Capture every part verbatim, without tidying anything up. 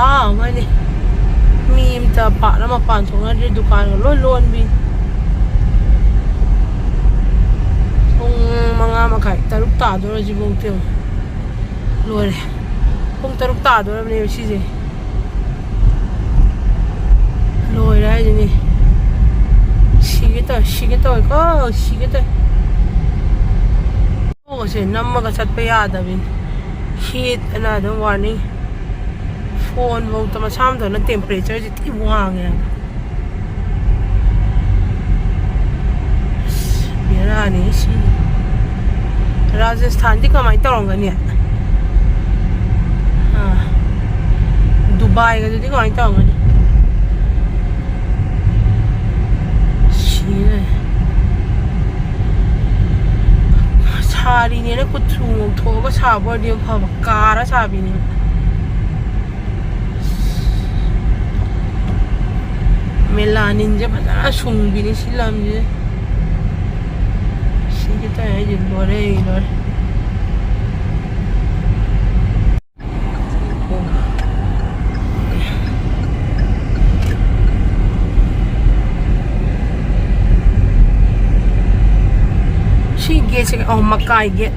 ꯑꯥ, ꯑꯃꯅꯤ꯫ ꯃꯤ ꯑꯝꯇ ꯄꯥꯛꯅ ꯃꯄꯥꯟ ꯊꯣꯛꯅꯗ꯭ꯔꯦ, ꯗꯨꯀꯥꯟꯒ ꯂꯣꯏ ꯂꯣꯟꯕꯤ꯫ ꯄꯨꯡ ꯃꯉꯥ ꯃꯈꯥꯏ, ꯇꯔꯨꯛ ꯇꯥꯗꯣꯔꯦ ꯍꯧꯖꯤꯛꯐꯥꯎꯗꯤ ꯌꯦꯡꯉꯨ꯫ ꯂꯣꯏꯔꯦ꯫ ꯄꯨꯡ ꯇꯔꯨꯛ ꯇꯥꯗꯣꯔꯕꯅꯦꯕ ꯁꯤꯁꯦ꯫ ꯂꯣꯏꯔꯦ ꯍꯥꯏꯁꯤꯅꯤ꯫ ꯁꯤꯒꯦ ꯇꯧꯋꯦ, ꯁꯤꯒꯦ ꯇꯧꯋꯦꯀꯣ, ꯁꯤꯒꯦ ꯇꯧꯋꯦ꯫ ꯁꯦ ꯅꯝꯃꯒ ꯆꯠꯄ ꯌꯥꯗꯕꯤꯅꯤ꯫ ꯍꯤꯠ ꯑꯅ ꯑꯗꯨꯝ ꯋꯥꯔꯅꯤꯡ꯫ ꯐꯣꯟ ꯐꯧꯗ ꯃꯁꯥ ꯃꯊꯟꯇ ꯇꯦꯝꯄꯔꯦꯆꯔꯁꯦ ꯊꯤ ꯋꯥꯡꯉꯦ ꯍꯥꯏꯕ꯫ ꯑꯁ, ꯕꯦꯔꯥꯅꯤ ꯁꯤ꯫ ꯔꯥꯖꯁꯊꯥꯟꯗꯤ ꯀꯃꯥꯏꯅ ꯇꯧꯔꯝꯒꯅꯤ? ꯑꯥ, ꯗꯨꯕꯥꯏꯒꯗꯨꯗꯤ ꯀꯃꯥꯏꯅ ꯇꯧꯔꯝꯒꯅꯤ? ꯁꯤꯔꯦ꯫ ꯁꯥꯔꯤꯅꯦꯅ ꯀꯨꯆꯨ ꯉꯧꯊꯣꯛꯑꯒ ꯁꯥꯕ ꯑꯣꯏꯔꯗꯤ ꯐꯕ, ꯀꯥꯔ ꯁꯥꯕꯤꯅꯦ꯫ ꯃꯦꯂꯥꯅꯤꯟꯁꯦ ꯐꯖꯅ ꯁꯨꯡꯕꯤꯅꯤ ꯁꯤ ꯂꯝꯁꯦ꯫ ꯁꯤꯒꯦ ꯇꯧꯋꯦ ꯑꯩꯁꯦ, ꯂꯣꯏꯔꯦ, ꯂꯣꯏꯔꯦ꯫ ꯁꯤ ꯒꯦꯠꯁꯦ, ꯑꯣ, ꯃꯀꯥꯏ ꯒꯦꯠ꯫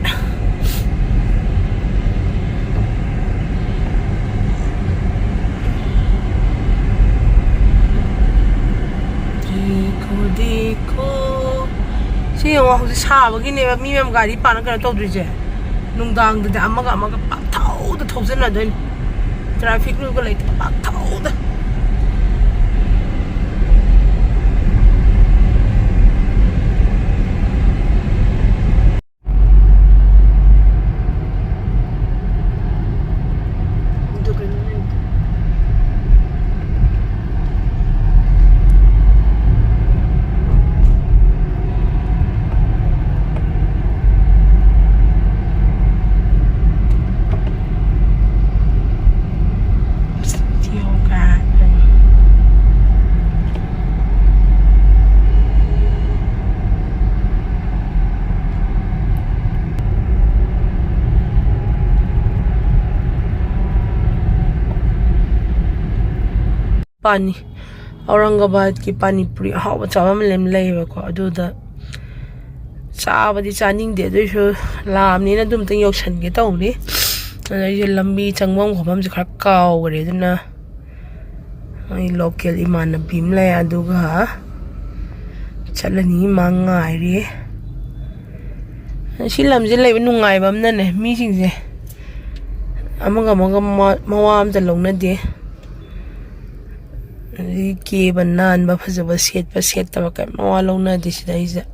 ꯗꯦꯈꯣ, ꯗꯦꯈꯣ꯫ ꯁꯤ ꯌꯦꯡꯉꯣ, ꯍꯧꯖꯤꯛ ꯁꯥꯕꯒꯤꯅꯦꯕ ꯃꯤ ꯃꯌꯥꯝ ꯒꯥꯔꯤ ꯄꯥꯛꯅ ꯀꯩꯅꯣ ꯇꯧꯗ꯭ꯔꯤꯁꯦ꯫ ꯅꯨꯡꯗꯥꯡꯗꯗꯤ ꯑꯃꯒ ꯑꯃꯒ ꯄꯥꯛ ꯊꯧꯗ ꯊꯧꯖꯤꯟꯅꯗꯣꯏꯅꯤ꯫ ꯇ꯭ꯔꯥꯐꯤꯛ ꯔꯨꯜꯒ ꯂꯩꯇꯦ, ꯄꯥꯛ ꯊꯧꯗ꯫ ꯄꯥꯅꯤ ꯑꯧꯔꯪꯒꯕꯥꯗꯀꯤ ꯄꯥꯅꯤꯄꯨꯔꯤ ꯑꯍꯥꯎꯕ ꯆꯥꯐꯝ ꯑꯃ ꯂꯩ-, ꯂꯩꯌꯦꯕꯀꯣ꯫ ꯑꯗꯨꯗ ꯆꯥꯕꯗꯤ ꯆꯥꯅꯤꯡꯗꯦ, ꯑꯗꯨꯏꯁꯨ ꯂꯥꯛꯑꯕꯅꯤꯅ ꯑꯗꯨꯝꯇꯪ ꯌꯧꯁꯟꯒꯦ ꯇꯧꯕꯅꯤ꯫ ꯑꯗ ꯑꯩꯁꯦ ꯂꯝꯕꯤ ꯆꯪꯐꯝ ꯈꯣꯠꯐꯝꯁꯦ ꯈꯔ ꯀꯥꯎꯈ꯭ꯔꯦ, ꯑꯗꯨꯅ ꯑꯩ ꯂꯣꯀꯦꯜ ꯏꯃꯥꯟꯅꯕꯤ ꯑꯃ ꯂꯩ, ꯑꯗꯨꯒ ꯆꯠꯂꯅꯤ꯫ ꯃꯥ ꯉꯥꯏꯔꯤ꯫ ꯁꯤ ꯂꯝꯁꯦ ꯂꯩꯕ ꯅꯨꯡꯉꯥꯏꯕ ꯑꯃꯅꯅꯦ, ꯃꯤꯁꯤꯡꯁꯦ ꯑꯃꯒ ꯑꯃꯒ ꯃ-, ꯃꯋꯥ ꯑꯝꯇ ꯂꯧꯅꯗꯦ꯫ ꯑꯗꯒꯤ ꯀꯦꯕ ꯅꯥꯟꯕ, ꯐꯖꯕ ꯁꯦꯠꯄ ꯁꯦꯠꯇꯕ ꯀꯔꯤꯝ ꯃꯋꯥ ꯂꯧꯅꯗꯦ ꯁꯤꯗꯩꯁꯤꯗ꯫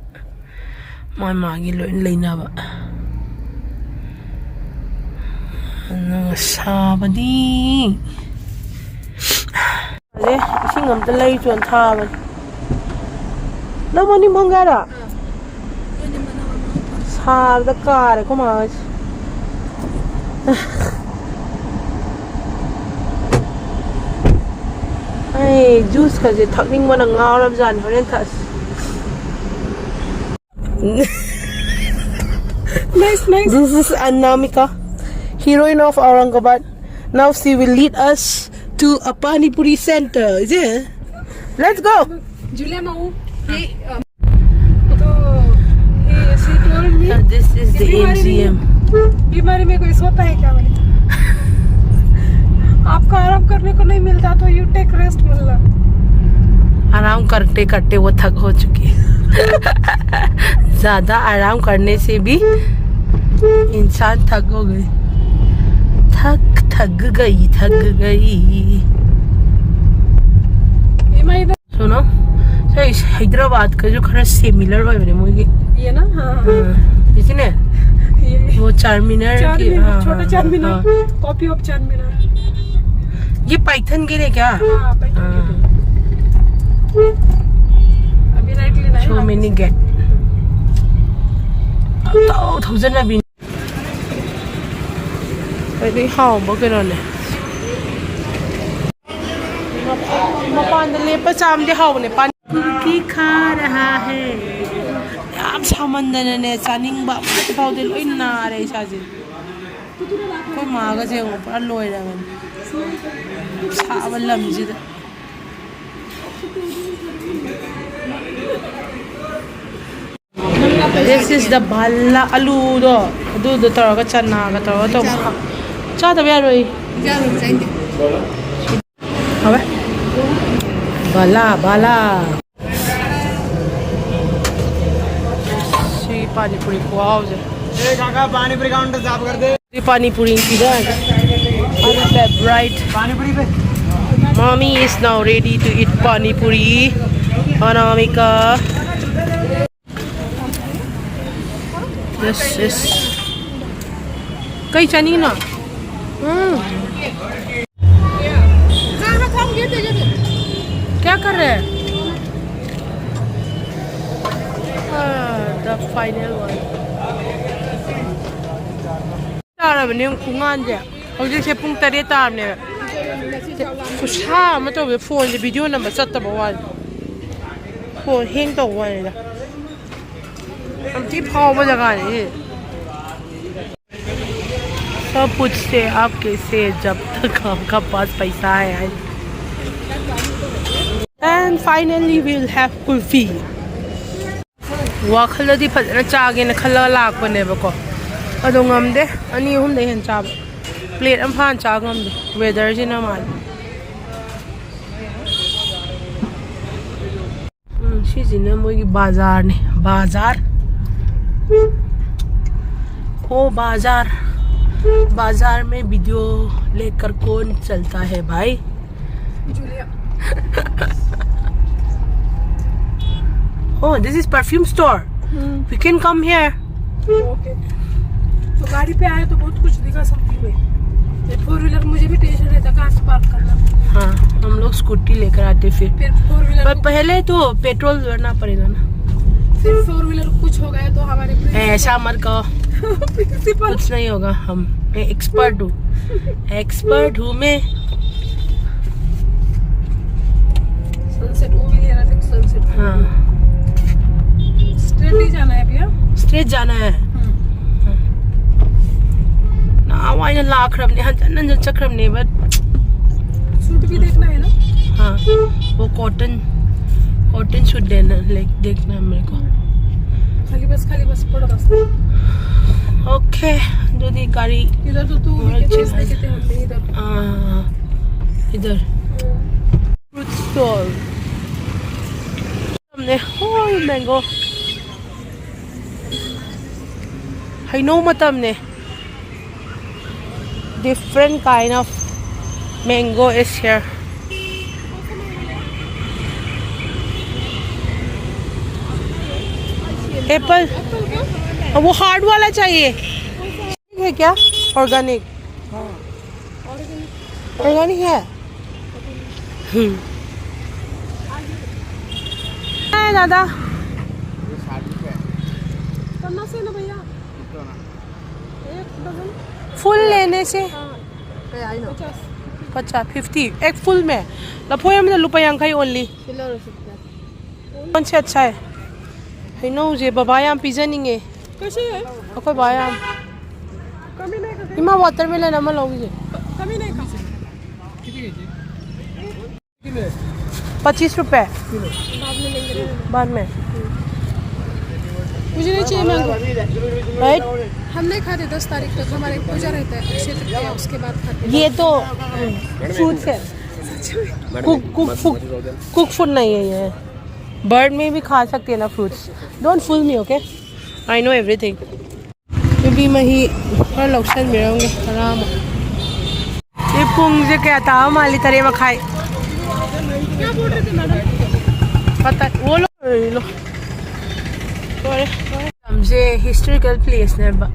ꯃꯥ ꯃꯥꯒꯤ ꯂꯣꯏ ꯂꯩꯅꯕ꯫ ꯑꯗꯨꯒ ꯁꯥꯕꯗꯤ꯫ ꯑꯗꯩ ꯏꯁꯤꯡ ꯑꯝꯇ ꯂꯩ ꯆꯣꯟ ꯊꯥꯕꯅꯤ꯫ ꯅꯪ ꯃꯅꯤꯡ ꯐꯝꯒꯦꯔꯣ? ꯁꯥꯕꯗ ꯀꯥꯔꯦ ꯑꯩꯈꯣꯏ ꯃꯥ ꯍꯣꯏꯁꯦ꯫ ꯑꯩ ꯖꯨꯁꯀꯁꯦ ꯊꯛꯅꯤꯡꯕꯅ ꯉꯥꯎꯔꯕꯖꯥꯠꯅꯤ꯫ ꯍꯣꯔꯦꯟ ꯊꯛꯑꯁꯤ꯫ Nice, nice. This is Anamika, heroine of Aurangabad. Now she will lead us to a Pani Puri center. Is it? Let's go. Julia Mau. ये, अ, तो ये she told me, This is the बीमारी में, A G M. बीमारी में कोई सोता है क्या? मैंने, आपको आराम करने को नहीं मिलता तो you take rest, बोला। आराम करते करते वो थक हो चुकी है। ज्यादा आराम करने से भी इंसान थक हो गई। थक, थक गई, थक गई। ये मैं इधर सुनो, सर, इस हैदराबाद का जो खरा similar हो मैंने मूवी। ये ना? हाँ, हाँ। इसने ये वो चार मीनार चार की, मीनार, हाँ, छोटा हाँ, चार मीनार, हाँ। Copy of चार मीनार। ये पाइथन के लिए क्या? हाँ, पाइथन के लिए। हाँ। अभी राइट लेना है। So many gate. तो थाउजेंड अभी। ꯑꯗꯩ ꯍꯥꯎꯕ ꯀꯩꯅꯣꯅꯦ꯫ ꯃꯄꯥꯟꯗ ꯂꯦꯞꯄ ꯆꯥꯕꯗꯤ ꯍꯥꯎꯕꯅꯦ꯫ ꯄꯥꯅꯤ ꯄꯨꯔꯤ ꯈꯥ ꯔꯍꯥ ꯍꯦ꯫ ꯌꯥꯝ ꯁꯥꯃꯟꯗꯅꯅꯦ, ꯆꯥꯅꯤꯡꯕ ꯑꯃꯠꯇ ꯐꯥꯎꯗꯦ꯫ ꯂꯣꯏ ꯅꯥꯔꯦ ꯏꯁꯥꯁꯦ꯫ ꯑꯩꯈꯣꯏ ꯃꯥꯒꯁꯦ ꯌꯦꯡꯉꯣ, ꯄꯨꯔꯥ ꯂꯣꯏꯔꯕꯅꯦ ꯁꯥꯕ ꯂꯝꯁꯤꯗ꯫ This is the bala, ꯑꯂꯨꯗꯣ, ꯑꯗꯨꯗꯣ ꯇꯧꯔꯒ ꯆꯅꯥꯒ ꯇꯧꯔꯒ ꯇꯧꯕ꯫ ꯆꯥꯗꯕ ꯌꯥꯔꯣꯏ꯫ ꯆꯥꯔꯣꯏ, ꯆꯥꯅꯤꯡꯗꯦ꯫ ꯍꯥꯎꯋꯦ꯫ ꯕꯂꯥ, ꯕꯂꯥ꯫ ꯁꯤ ꯄꯥꯅꯤꯄꯨꯔꯤ ꯈꯨꯍꯥꯎꯁꯦ꯫ ए काका, पानी पूरी काउंटर साफ कर दे। ꯁꯤ ꯄꯥꯅꯤꯄꯨꯔꯤ ꯄꯤꯔꯛꯑꯒꯦ꯫ ꯑꯩꯒꯤ favourite꯫ पानी पूरी पे। Mommy is now ready to eat panipuri. ꯑꯅꯥꯃꯤꯀꯥ꯫ Yes, yes. ꯀꯩ ꯆꯥꯅꯤꯡꯉꯤꯅꯣ? ꯎꯝ꯫ क्या कर रहे हैं? Ah, the final one. ꯇꯥꯔꯕꯅꯦ ꯈꯣꯡꯉꯥꯟꯁꯦ꯫ ꯍꯧꯖꯤꯛꯁꯦ ꯄꯨꯡ ꯇꯔꯦꯠ ꯇꯥꯔꯕꯅꯦꯕ꯫ ꯈꯨꯠꯁꯥ ꯑꯃ ꯇꯧꯋꯦ, ꯐꯣꯟꯁꯦ video ꯅꯝꯕ ꯆꯠꯇꯕ ꯋꯥꯅꯤ꯫ ꯐꯣꯟ hang ꯇꯧꯕ ꯋꯥꯅꯤꯗ꯫ ꯌꯥꯝ ꯊꯤ ꯐꯥꯎꯕ ꯖꯒꯥꯅꯤ ꯁꯤ꯫ सब पूछते आप कैसे जब तक आपका पास पैसा है। And finally we'll have kulfi. ꯋꯥꯈꯜꯗꯗꯤ ꯐꯖꯅ ꯆꯥꯒꯦꯅ ꯈꯜꯂꯒ ꯂꯥꯛꯄꯅꯦꯕꯀꯣ, ꯑꯗꯣ ꯉꯝꯗꯦ꯫ ꯑꯅꯤ ꯑꯍꯨꯝꯗꯩ ꯍꯦꯟꯅ ꯆꯥꯕ꯫ Plate ꯑꯃ ꯐꯥꯅ ꯆꯥ ꯉꯝꯗꯦ꯫ Weatherꯁꯤꯅ ꯃꯥꯜꯂꯦ꯫ ꯎꯝ, ꯁꯤꯁꯤꯅ ꯃꯣꯏꯒꯤ ꯕꯖꯥꯔꯅꯦ꯫ ꯕꯖꯥꯔ꯫ ओ बाजार, बाजार में video लेकर कौन चलता है भाई? Julia. Oh, this is perfume store. Hmm. We can come here. Okay. तो गाड़ी पे आए तो बहुत कुछ दिखा सकती हूँ मैं। ये four wheeler मुझे भी tension रहता है कहाँ से park करना। हाँ, हम लोग scooty लेकर आते फिर। फिर four wheeler पर को पहले तो petrol भरना पड़ेगा ना। फिर four wheeler कुछ हो गया तो हमारे ऐसा मत कहो। Principal। कुछ नहीं होगा, हम, मैं expert हूँ। Expert हूँ मैं। Sunset वो भी ले रहा था, sunset। हाँ। Straight ही जाना है भैया। Straight जाना है। हम्म। ना, वहाँ ये लाख रमने, हाँ, जन, जन चक्र रमने, but Suit भी देखना है ना? हाँ, वो cotton, cotton suit देना, लाइक, देखना है मेरे को। खाली बस खाली बस पड़त असते. ओके. ꯑꯗꯨꯗꯤ ꯒꯥꯔꯤ. इधर तो तू वीकेंड पे देखे थे हमने इधर. ꯑꯥ, इधर. Fruit stall. ꯃꯇꯝꯅꯦ. ꯍꯣꯏ, ꯃꯦꯡꯒꯣ. ꯍꯩꯅꯧ ꯃꯇꯝꯅꯦ. Different kind of mango is here. Apple. वो हार्ड वाला चाहिए. है क्या? ऑर्गेनिक. ऑर्गेनिक है. हम्म. है दादा. पन्नास आहे ना भैया? एक डझन. फुल लेने से. हाँ. पचास. पचास, फिफ्टी. एक फुल में. लफोया में लुपा यांखाई ओनली. कौन से अच्छा है? ꯍꯩꯅꯧꯁꯦ ꯕꯕꯥ ꯌꯥꯝ ꯄꯤꯖꯅꯤꯡꯉꯦ. कैसे है? ꯑꯩꯈꯣꯏ ꯕꯥ ꯌꯥꯝ. कमी नहीं का? ꯏꯃꯥ, ꯋꯥꯇꯔꯃꯦꯂꯟ ꯑꯃ ꯂꯧꯈꯤꯁꯦ. कमी नहीं का? पच्चीस रुपए. बाद में. मुझे नहीं चाहिए मैंगो. राइट. हम नहीं खाते दस तारीख तक, हमारे पूजा रहता है अक्षय तृतीया, उसके बाद खाते हैं. ये तो फ्रूट्स है. Cook cook food. Cook food नहीं है ये. बर्ड में भी खा सकते हैं ना fruits. Don't fool me, okay? I know everything. ꯅꯨꯄꯤ ꯃꯍꯤ ꯈꯔ ꯂꯧꯁꯟꯕꯤꯔꯝꯒꯦ, ꯇꯔꯥꯃꯨꯛ. ꯁꯤ ꯄꯨꯡꯁꯦ ꯀꯌꯥ ꯇꯥꯕ ꯃꯥꯜꯂꯤ? ꯇꯔꯦꯠ ꯃꯈꯥꯏ. ꯄꯇꯥ. ꯑꯣ, ꯂꯣꯏꯔꯦ, ꯂꯣꯏꯔꯦ. ꯂꯣꯏꯔꯦ, ꯂꯣꯏꯔꯦ. ꯂꯝꯁꯦ ꯍꯤꯁꯇꯣꯔꯤꯀꯦꯜ ꯄ꯭ꯂꯦꯁꯅꯦꯕ.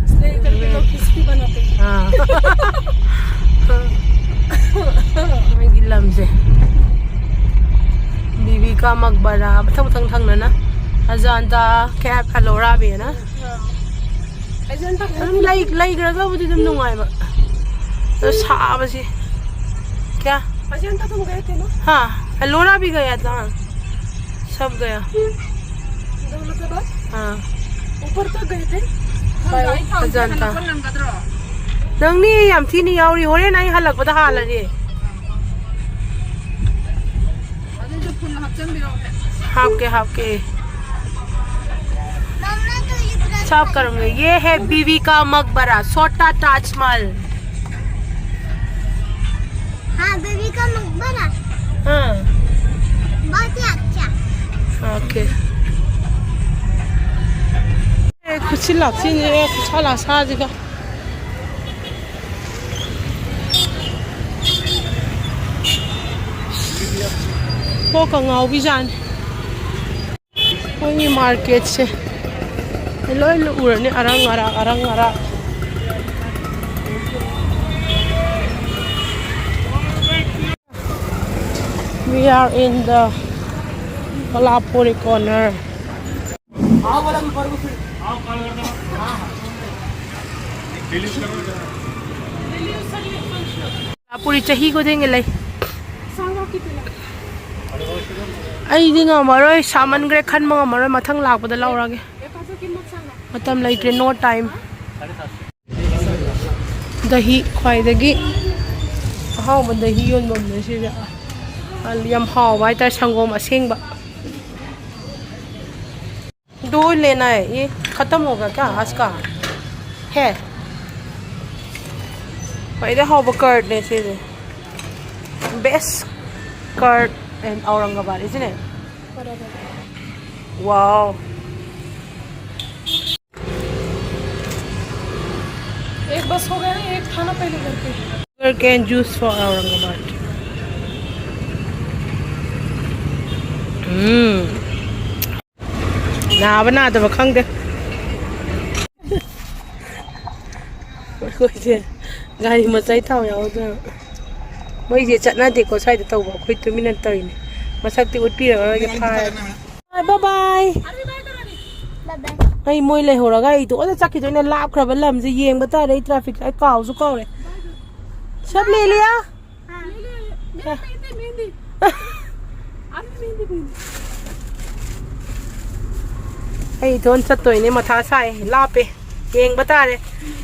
इसलिए इधर पे लोग हिस्ट्री बनाते हैं. ꯑꯥ. ꯃꯣꯏꯒꯤ ꯂꯝꯁꯦ. ꯕꯤꯕꯤ ꯀꯥ ꯃꯛꯕꯔꯥ, ꯃꯊꯪ ꯃꯊꯪ ꯊꯪꯅꯅ. ꯑꯖꯥꯟꯇꯥ, ꯀꯦꯞ, ꯑꯦꯂꯣꯔꯥ ꯕꯤꯅ. ꯑꯗꯨꯝ ꯂꯩ, ꯂꯩꯈ꯭ꯔꯒꯕꯨꯗꯤ ꯑꯗꯨꯝ ꯅꯨꯡꯉꯥꯏꯕ. ꯑꯗꯣ ꯁꯥꯕꯁꯤ. क्या? अजंता तुम गए थे ना? हाँ, एलोरा भी गया था. सब गया. दौलताबाद? हाँ. ऊपर तक गए थे? हाँ, गए थे. अजंता. ꯅꯪꯅꯤ ꯌꯥꯝ ꯊꯤꯅ ꯌꯥꯎꯔꯤ. ꯍꯣꯔꯦꯟ ꯑꯩ ꯍꯜꯂꯛꯄꯗ ꯍꯥꯜꯂꯒꯦ. ꯑꯗꯨꯁꯨ ꯐꯨꯜ ꯍꯥꯞꯆꯤꯟꯕꯤꯔꯛꯑꯣꯅꯦ. ꯍꯥꯞꯀꯦ, ꯍꯥꯞꯀꯦ. सब करूंगी। ये है बीबी का मकबरा, छोटा ताजमहल। हाँ, बीबी का मकबरा। हाँ। बहुत ही अच्छा। OK. ꯑꯦ, ꯈꯨꯠꯁꯤ ꯂꯥꯛꯁꯤꯅꯦ, ꯑꯦ, ꯈꯨꯠꯁꯥ ꯂꯥꯛꯁꯥꯁꯤꯒ꯫ ꯀꯣꯛꯀ ꯉꯥꯎꯕꯤꯖꯥꯠꯅꯤ꯫ ꯃꯣꯏꯒꯤ ꯃꯥꯔꯀꯦꯠꯁꯦ ꯂꯣꯏꯅ ꯎꯔꯅꯤ, ꯑꯔꯪ ꯑꯔꯥꯛ, ꯑꯔꯪ ꯑꯔꯥꯛ꯫ We are in the Kolhapuri corner. ꯄꯨꯔꯤ ꯆꯍꯤ ꯈꯨꯗꯤꯡꯒꯤ ꯂꯩ꯫ ꯑꯩꯗꯤ ꯉꯝꯃꯔꯣꯏ, ꯁꯥꯃꯟꯈ꯭ꯔꯦ, ꯈꯟꯕ ꯉꯝꯃꯔꯣꯏ, ꯃꯊꯪ ꯂꯥꯛꯄꯗ ꯂꯧꯔꯒꯦ꯫ ꯃꯇꯝ ꯂꯩꯇ꯭ꯔꯦ, no time. ꯗꯍꯤ, ꯈ꯭ꯋꯥꯏꯗꯒꯤ ꯑꯍꯥꯎꯕ ꯗꯍꯤ ꯌꯣꯟꯐꯝꯅꯦ ꯁꯤꯁꯦ꯫ ꯌꯥꯝ ꯍꯥꯎꯕ ꯍꯥꯏꯇꯥꯔꯦ, ꯁꯪꯒꯣꯝ ꯑꯁꯦꯡꯕ꯫ दो लेना है, ये खत्म होगा क्या आज का? है। ꯈ꯭ꯋꯥꯏꯗꯩ ꯍꯥꯎꯕ curd ꯅꯦ ꯁꯤꯁꯦ꯫ Best curd in Aurangabad, isn't it? Wow. एक बस हो गया ना, एक था ना पहले घर पे। Sugar cane juice for Aurangabad. ꯎꯝ꯫ ꯅꯥꯕ ꯅꯥꯗꯕ ꯈꯪꯗꯦ꯫ ꯑꯩꯈꯣꯏꯁꯦ ꯒꯥꯔꯤ ꯃꯆꯥꯏ ꯊꯥꯎ ꯌꯥꯎꯗꯅ꯫ ꯃꯣꯏꯁꯦ ꯆꯠꯅꯗꯦꯀꯣ ꯁ꯭ꯋꯥꯏꯗ ꯇꯧꯕ, ꯑꯩꯈꯣꯏ ꯇꯨꯃꯤꯟꯅ ꯇꯧꯔꯤꯅꯦ꯫ ꯃꯁꯛꯇꯤ ꯎꯠꯄꯤꯔꯔꯣꯏꯒꯦ, ꯐꯥꯔꯦ꯫ Bye bye. ꯕꯥꯏ ꯕꯥꯏ꯫ ꯑꯩ ꯃꯣꯏ ꯂꯩꯍꯧꯔꯒ ꯑꯩ ꯏꯇꯣꯝꯇ ꯆꯠꯈꯤꯗꯣꯏꯅꯦ꯫ ꯂꯥꯞꯈ꯭ꯔꯕ ꯂꯝꯁꯦ ꯌꯦꯡꯕ ꯇꯥꯔꯦ꯫ ꯑꯩ traffic, ꯑꯩ ꯀꯥꯎꯁꯨ ꯀꯥꯎꯔꯦ꯫ ꯁꯞ ꯂꯦ ꯂꯤꯌꯥ? ꯍꯥ꯫ ꯃꯦꯍꯦꯟꯗꯤ, ꯃꯦꯍꯦꯟꯗꯤ꯫ ꯑꯩ ꯏꯇꯣꯝ ꯆꯠꯇꯣꯏꯅꯦ, ꯃꯊꯥ ꯁꯥꯏ, ꯂꯥꯞꯄꯦ꯫ ꯌꯦꯡꯕ ꯇꯥꯔꯦ꯫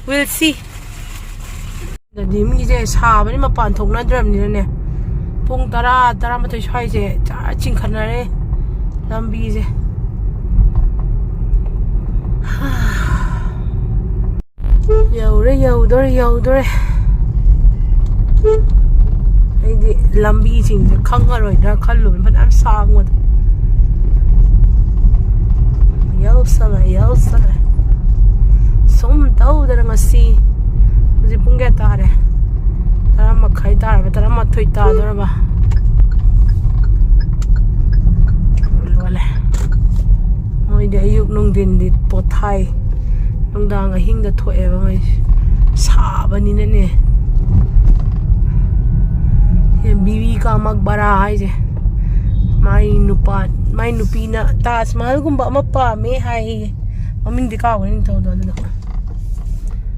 We'll see. ꯑꯗꯗꯤ ꯃꯤꯁꯦ ꯁꯥꯕꯅꯤ ꯃꯄꯥꯟ ꯊꯣꯛꯅꯗ꯭ꯔꯕꯅꯤꯅꯅꯦ꯫ ꯄꯨꯡ ꯇꯔꯥ, ꯇꯔꯥꯃꯥꯊꯣꯏ ꯁ꯭ꯋꯥꯏꯁꯦ ꯖꯔ ꯆꯤꯡꯈꯠꯅꯔꯦ ꯂꯝꯕꯤꯁꯦ꯫ ꯌꯧꯗꯣꯔꯦ, ꯌꯧꯗꯣꯔꯦ꯫ ꯑꯩꯗꯤ ꯂꯝꯕꯤꯁꯤꯡꯁꯦ ꯈꯪꯉꯔꯣꯏꯗ꯭ꯔꯥ ꯈꯜꯂꯨꯕꯅꯤ, ꯐꯅꯌꯥꯝ ꯁꯥꯡꯕꯗꯣ꯫ ꯌꯧꯁꯜꯂꯦ, ꯌꯧꯁꯜꯂꯦ꯫ ꯁꯨꯝ ꯇꯧꯗꯅ ꯉꯁꯤ ꯍꯧꯖꯤꯛ ꯄꯨꯡ ꯀꯌꯥ ꯇꯥꯔꯦ? ꯇꯔꯥ ꯃꯈꯥꯏ ꯇꯥꯔꯕ, ꯇꯔꯥꯃꯥꯊꯣꯏ ꯇꯥꯗꯣꯔꯕ꯫ ꯂꯣꯜꯂꯦ꯫ ꯃꯣꯏꯗꯤ ꯑꯌꯨꯛ ꯅꯨꯡꯊꯤꯟꯗꯤ ꯄꯣꯊꯥꯏ, ꯅꯨꯡꯗꯥꯡ ꯑꯍꯤꯡꯗ ꯊꯣꯛꯑꯦꯕ ꯃꯣꯏꯁꯦ꯫ ꯁꯥꯕꯅꯤꯅꯅꯦ꯫ ꯁꯤ ꯕꯤꯕꯤ ꯀꯥ ꯃꯛꯕꯔꯥ ꯍꯥꯏꯁꯦ, ꯃꯥꯏ ꯅꯨꯄꯥ, ꯃꯥꯏ ꯅꯨꯄꯤꯅ ꯇꯥꯖ ꯃꯍꯜꯒꯨꯝꯕ ꯑꯃ ꯄꯥꯝꯃꯦ ꯍꯥꯏꯌꯦ꯫ ꯃꯃꯤꯡꯗꯤ ꯀꯥꯎꯈ꯭ꯔꯦ ꯅꯤꯡꯊꯧꯗꯣ, ꯑꯗꯨꯗꯣ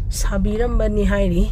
ꯁꯥꯕꯤꯔꯝꯕꯅꯤ ꯍꯥꯏꯔꯤ꯫